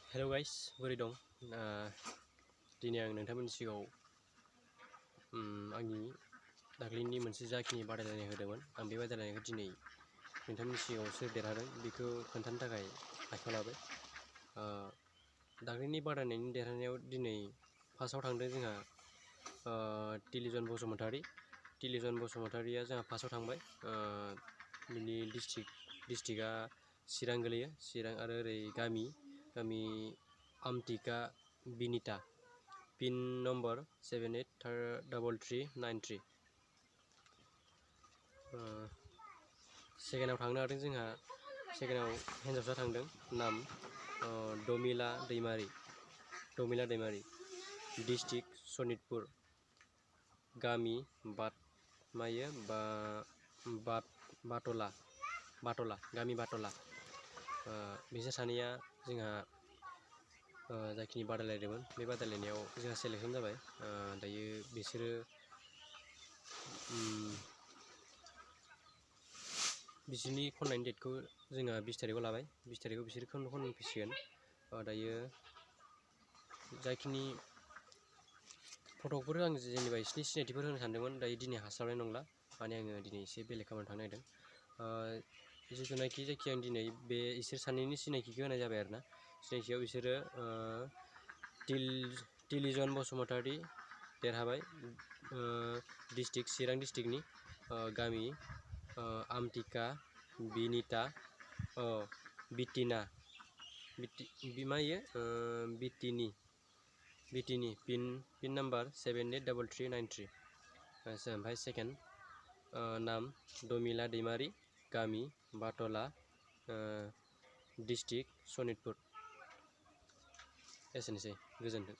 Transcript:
Hello guys, बोरै दं? दिनै आं नोंथांमोननि सिगाङाव आंनि दाख्लैनि मोनसे जाखिनि बादायलायनाय होदोंमोन, आं बे बादायलायनायखौ दिनै नोंथांमोननि सिगाङाव सोर देरहादों बेखौ खोन्थानो थाखाय आखायाव लाबाय। दाख्लैनि बादायनायनि देरहानायाव दिनै फार्स्टआव थांदों जोंहा टिलिजन बसुमतारी। टिलिजन बसुमतारीया जोंहा फार्स्टआव थांबाय। बिनि डिस्ट्रिक्टआ चिरां गोलैयो। चिरां आरो ओरै गामि आमथिका बिनिता। PIN number 783339। सेकेन्डआव थांनो हादों जोंहा। सेकेन्डआव हिन्जावसा थांदों, नाम दमिला दैमारि। डिस्ट्रिक्ट सनितपुर, गामि बाटला, गामि बाटला। बिसोर सानैया जोंहा जाखिनि बादायलायदोंमोन बे बादायलायनायाव जोंहा सेलेक्सन जाबाय। दायो बिसोरो बिसोरनि खननायनि डेटखौ जोंहा 20 तारिखआव लाबाय। 20 तारिखआव बिसोर खनफैसिगोन। दायो जाखिनि फट'फोर आं जेनेबा बिसोरनि सिनायथिफोर होनो सानदोंमोन, दायो दिनै हास्लाबनाय नंला। माने आङो दिनै एसे बेलेग खामानियाव थांनो नागिरदों। जिथुनाखि जायखिया आं दिनै बे इसोर सानैनि सिनायथिखौ होनाय जाबाय आरो ना। सिनायथियाव बिसोरो टिलिजन बसुमतारी देरहाबाय, डिस्ट्रिक्ट चिरां डिस्ट्रिक्टनि। गामि आमथिका बिनिता बिटिना बिटिनि पिन नाम्बार 783393। ओमफ्राय सेकेन्ड नाम दमिला दैमारि, गामि बाटला, डिस्ट्रिक्ट सनितपुर। एसेनोसै, गोजोन्थों।